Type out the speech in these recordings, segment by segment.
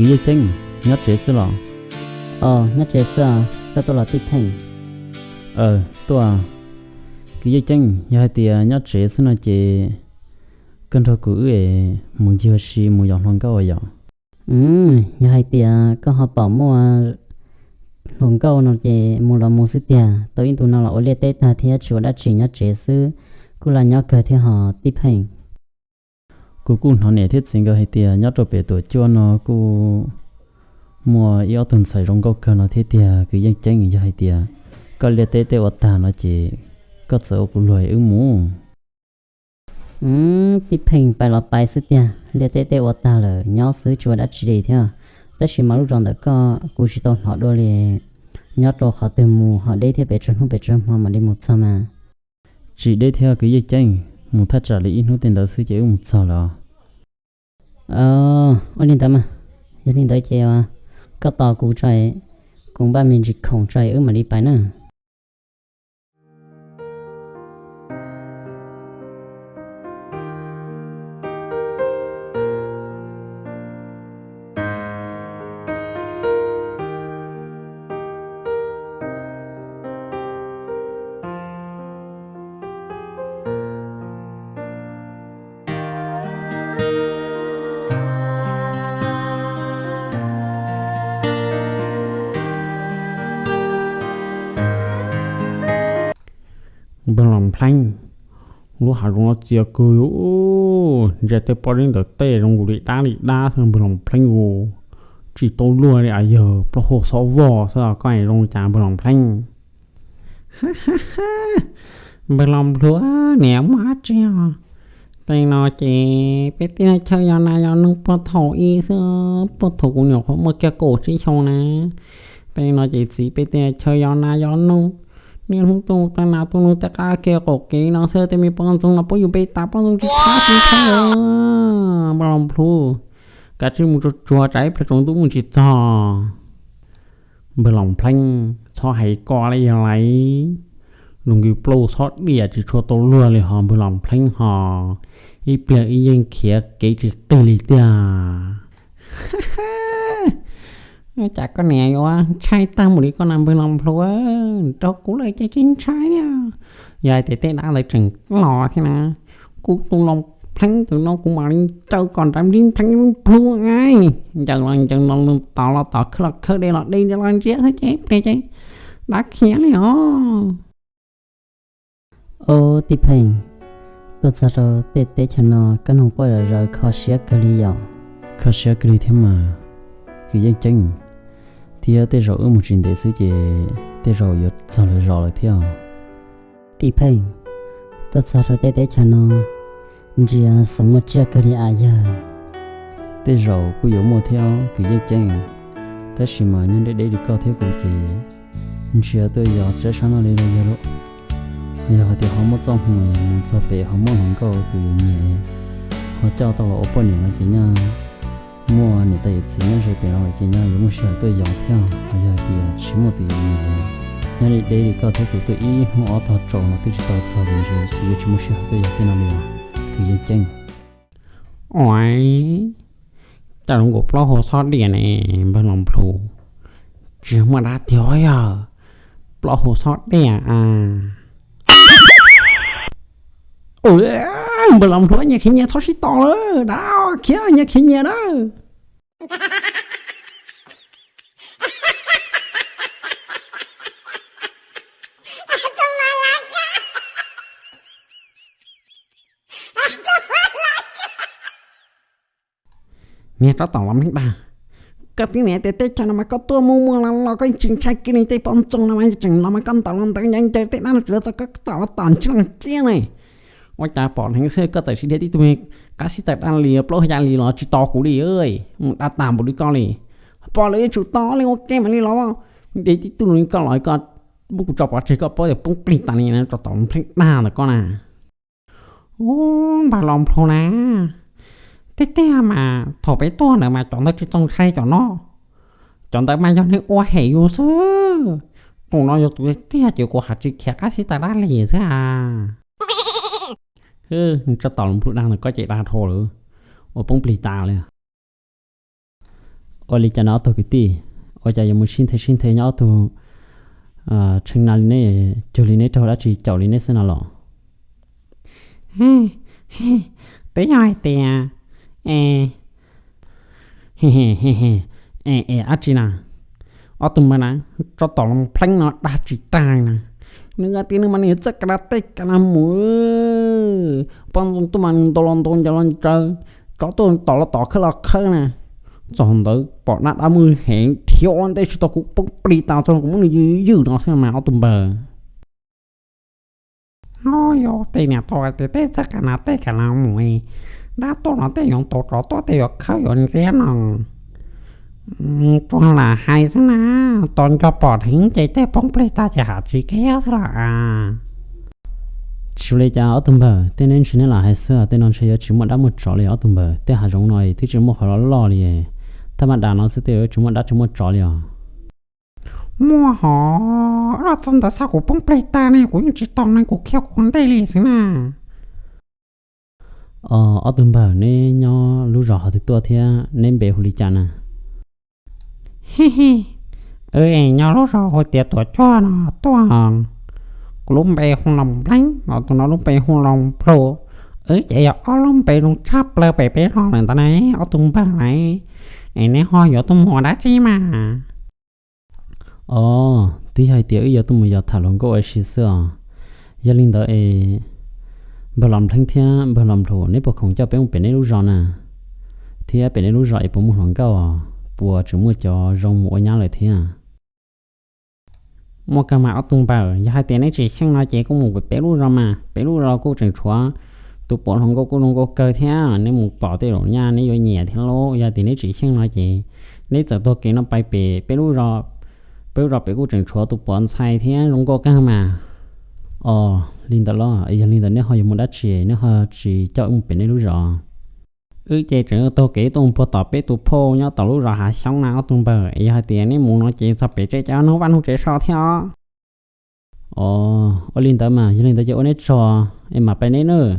Kwv Yeej Ceeb, nyob tsev xwb los? Os, nyob tsev xwb os, koj tuaj los Tij Pheej? Aw, tuaj. Kwv Yeej Ceeb, yog hais tias nyob tsev xwb no ces koj nrog kuv wb es mus ncig ua si mus yos hluas nkauj yom? Yog hais tias koj ho pom muaj hluas nkauj no ces mus los mus xwb tiag, tau ib ntus no los ua liaj teb tag thiab tsis ua dab tsi nyob tsev xwb, kuj laj nyob kawg thiab hos Tij Pheej. Kuv kuj hnov niam thiab txiv nkawd hais tias nyob rau pem Tuam Cuaj no kuj muaj ib ob tug ntxhais zoo nkauj kawg no thiab tiag. Kwv Yeej Ceeb, yog hais tias koj liaj teb tej ua tag no ces koj txawm ua kuv luag wb mus. Tij Pheej, pais los pais xwb tiag, liaj teb tej ua tag lawm nyob xwb tsis ua dab tsi li thiab. Tab sis mas lub zos ntawm koj kuv tsis tau hnov dua li, nyob rau qhov twg mus ho deb thiab, pes tsawg hnub pes tsawg hmo mam li mus txog mas. Tsis deb thiab Kwv Yeej Ceeb, mus thaj tsam li ib hnub tej ntawd xwb ces wb mus txog lawm. Ua li ntawd mas, yog li ntawd ces koj tos kuv tso, kuv npaj me ntsis khoom tso wb mam li pais na. Npawg Los Npleeb, lub hav zoov no txias kawg li, ntsia tej pob zeb ntawm tej zoo nkaus li dab li dab xwb npawg Los Npleeb u. Tsis tau luag li as, yawg plaub hau xob vog xwb koj zoo li cas npawg Los Npleeb? Npawg Los Npluag, niam muaj dab tsi os? Tej no ces peb tej chaw yos nas yos noog puag thaum ub xwb, puag thaum kuv nyuam qhuav muaj kiag kaum tsib xyoo na. Tej no ces txiv peb tej chaw yos nas yos noog, niaj hnub tuaj mus taw nas tuaj mus taw qab kiag qaum kev no xwb, tej me poj ntxoog no puab yug peb tas poj ntxoog tsis thab tsis thab. Npawg Los Npluag, kav tsij mus tsuag tsuag tsam ib pliag tsaus ntuj mus tsis txog. Npawg Los Npleeb, txhob hais koj li yog lais. Zoo nkaus plaub txhob diam tsis tshua tau luag li hos npawg Los Npleeb hos, ib pliag wb yeej khiav kev tsis qig li tiag. Cas koj niam yuav ntshai tag npaum li koj na npawg Los Npluag, nrog kuv lawm ces tsis ntshai li. Yog hais tias tej dab ntawd tseem los thiab na, kuv tus Los Npleeb tus no kuv mam li ncaws kom nrov nplib npleeb nplug, ncaws los ncaws los, tod los tod, khawb los khawb, de los de, ntsia los ntsia xwb ces ib pliag ces dab khiav li os. Ob, Tij Pheej, tuaj txog rau tej teb chaws no koj noog poj zom zaws kho siab kawg li yom? Kho siab kawg li thiab mas, Kwv Yeej Ceeb, thiab tej zaum wb mus tsis ntev xwb ces tej zaum yuav txog lawv zos lawm thiab. Tij Pheej, tuaj txog rau tej teb chaws no ntsia xov muaj tsiaj kawg li as yawg. Tej zaum kuj yuav muaj thiab Kwv Yeej Ceeb, tab sis mas nyob deb deb li koj thiab kuv ces ntsia tuaj yos tsab sab no li los yog lawm. Yog hais tias ho muaj txoj hmoo mus txog pem ho muaj hluas nkauj tus yus nyiam, ho coj tau los ua poj niam no ces nyaj muaj niam tais yawm txiv nyob ze pem no lawm ces nyaj yuav muaj sij hawm tuaj yos thiab. Ho yog hais tias tsis muaj tus yus nyiam, nyob li deb li koj thiab kuv tuaj ib hnub ob tog tsaus no twb tsis tau txog ces ntshe kuv yuav tsis muaj sij hawm tuaj yos tej no li os, Kwv Yeej Ceeb. Ua cas zoo nkaus plaub hau txhob diam ne npawg Los Npluag, tsis muaj dab tiag yog plaub hau txhob diam a. Npawg Los Npluag, nyias khiav nyias txhob sib tos lawm, dab khiav nyias khiav nyias na. Niag tsob tom Los Npleeb dag, koj twb niam tias teb chaws no mas koj tuaj muaj muaj los los koj tsis ntshai kiag li, tej poj ntxoog no mas tseem los mas koj ntaus los ntaus, ncaws ncaws tej dab no tsis los txog koj tom los tom ntsej los tsiab ne. Ua cas pom heev xwb koj txawm siv dhia tib tug me qab xib taws daj lis plaub hau ya lis los tsis tos kuv li, mus dab tag npaum li koj li. Pom lawm yuav tsum tos li ua ke mam li los, dhia tib tug li koj los koj muab kuv tso pov tseg koj paub tias poob plig tas li na, tsob tom Los Npleeb dag ntawm koj na. Ub, npawg Los Npluag na, tiag tiag mas thaum peb tuaj ntawd mas cov ntawd tsis txaus ntshai cov no, cov ntawd mas yog neeg ua hem yus xwb. Tus no yog tus tiag ces kuv hais tsis khiav qab xib taws daj lis xwb a. Tsob tom Los Npluag dag ntawm koj ces dag dhau lawm, ua poob plig tas li. Ua li cas no ob tug kwv tij, ua cas yuav mus sib nthe sib nthe nyob ob tug tshee na li ne, cuag li neb raug dab tsi caum li neb xwb no los? Twb yog hais tias, e, e, e dab tsi na, ob tug npawg na, tso tom los pleeb no dag tsis tag na. Nws tias nws mas nws txawj ka na tej ka na mus, poj ntxoog tuaj mas nws ntaus los ntaus, ncaws los ncaws, tsov tuaj tom los tom, khawb los khawb na. Txog ntawd pom dab dab muaj heev dhia ua ntej tsis tau kuv poob plig tas txog kuv muab nws ywg ywg no xwb mas ob tug npawg. Yog tej niam tau hais tias tej txawj ka na tej ka na mus, dab tuaj no tej yuav ntaus, tsov tuaj tej yuav khawb yuav ntiab no. Tsuas lam hais xwb na, tos nco pom dheev ces tej poob plig tag ces ham tsis khiav xwb los as. Tsis ua li cas ob tug npawg, tej neb ntshe neb lam hais xwb, tej no ntshe yuav tsis muaj dab muaj tsov li ob tug npawg, tej hav zoov no twb tsis muaj qhov loj loj li. Thaj ma das no xwb tej yuav tsis muaj dab tsis muaj tsov li os. Muaj hos, los txog ntawd xav kuv poob plig tag ne, kuv yeej tsis tos ne, kuv khiav kuv ua ntej li xwb na. Os, ob tug npawg, neb nyob lub zos qhov twg tuaj thiab neb npe hu li cas na? Wb nyob lub zos hu tias Tuam Cuag no tuaj. Kuv lub npe hu Los Npleeb, los tus no lub npe hu Los Nplhu. Wb ces yog ob lub npe zoo tshaj plaws pem peb zos lawm ntawd ne, ob tug npawg na. Es neb ho yuav tuaj mus ua dab tsi mas? Os, twb yog hais tias wb yuav tuaj mus yos tham hluas nkauj ua si xwb os. Yog li ntawd es npawg Los Npleeb thiab npawg Los Nplhu, neb puas khoom coj peb mus pem neb lub zos na? Thiab pem neb lub zos es puas muaj hluas nkauj os? Puas tseem muaj cov zoo mus ua nyab lawm thiab? Muaj kawg mas ob tug npawg, yog hais tias neb tsis xyeej no ces kuj mus pem peb lub zos mas, peb lub zos kuj tseem tshuav tus puav hluas nkauj kuj zoo nkauj kawg thiab, neb mus pom tej zaum nyaj neb yuav nyiam thiab lauj. Yog tias neb tsis xyeej no ces neb txawm taug kev no pais pem peb lub zos, peb lub zos pem kuj tseem tshuav tus puav ntxhais thiab zoo nkauj kawg mas. Os, li ntawd los yog li ntawd neb ho yuav mus dab tsi neb ho tsis coj wb mus pem neb lub zos? Wb ces tseem taug kev tuaj mus puag tom peb tus phauj nyob tom lub zos hav xyoob na ob tug npawg, es yog hais tias neb mus no ces txog pem tseb cav nug vaj nug tsev so thiab os. Os, ua li ntawd mas yog li ntawd ces ua neb tsaug es mam pais neb nawb.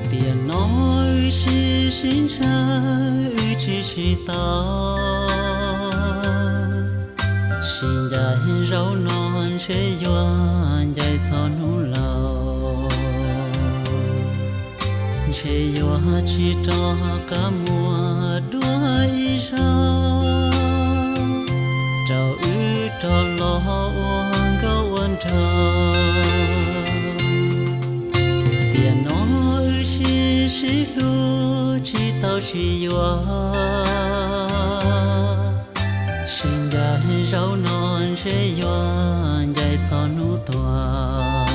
Tiam no wb sib sib ntshaw, wb tsis sib tau. Sib ncaim zaum no ntshe yuav ncaim txog hnub laus. Ntshe yuav tsis rov qab muaj dua ib zaug rau wb rov los ua nkauj ua nraug. Tiam no wb sib sib hlub tsis tau sib yuav. Sib ncaim zaum no ntshe yuav ncaim txog hnub tuag.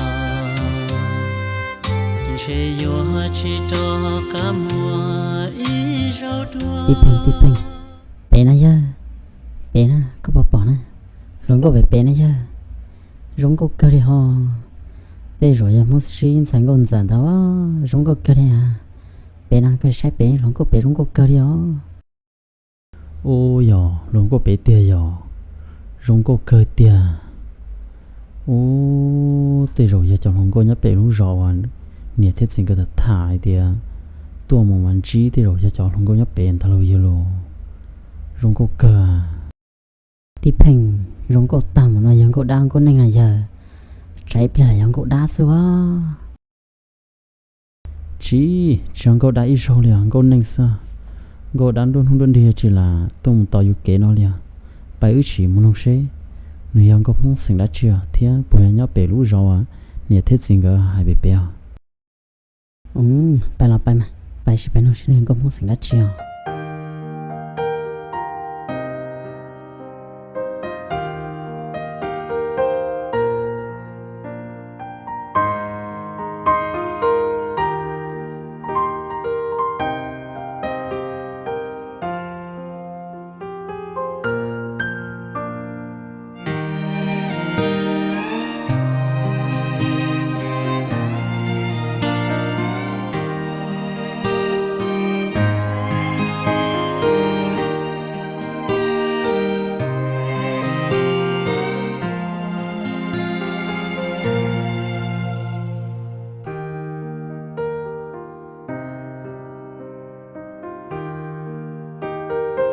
Ntshe yuav tsis rov qab muaj ib zaug dua. Tij Pheej, Tij Pheej, pem na yawg, pem na, koj puas pom na? Hluas nkauj pem pem na yawg, zoo nkauj kawg li ho. Tej zaum yog Hmoob sib ntxhais nkauj ntxawm ntawd, zoo nkauj kawg li. Pem na, koj saib pem, hluas nkauj pem zoo nkauj kawg li os. Ub, yog hluas nkauj pem tiag yog, zoo nkauj kawg tiag. Ub, tej zaum yog cov hluas nkauj nyob pem lub zos uas niam thiab txiv nkawd tham tham hais tias tuaj mus mas ntsib, tej zaum yog cov hluas nkauj nyob pem ntag lauj yawg lauj. Zoo nkauj kawg. Tij Pheej, zoo nkauj tag mus no yog nkauj dab nkauj neeg na yawg? Tsam ib pliag yog nkauj dab xwb as. Tsis, tsis yog nkauj dab ib zaug li os, nkauj neeg xwb. Nkauj dab nruab hnub nruab nrig tsis lam tuaj mus tos yus kev no li os. Pab wb sim mus noog seb nws yog nkauj Hmoob xeem dab tsi os thiab puas yog nyob pem lub zos uas niam thiab txiv nkawd hais pem pem os. Pab los pab mas, pab sim pab noog seb nws yog nkauj Hmoob xeem dab tsi os.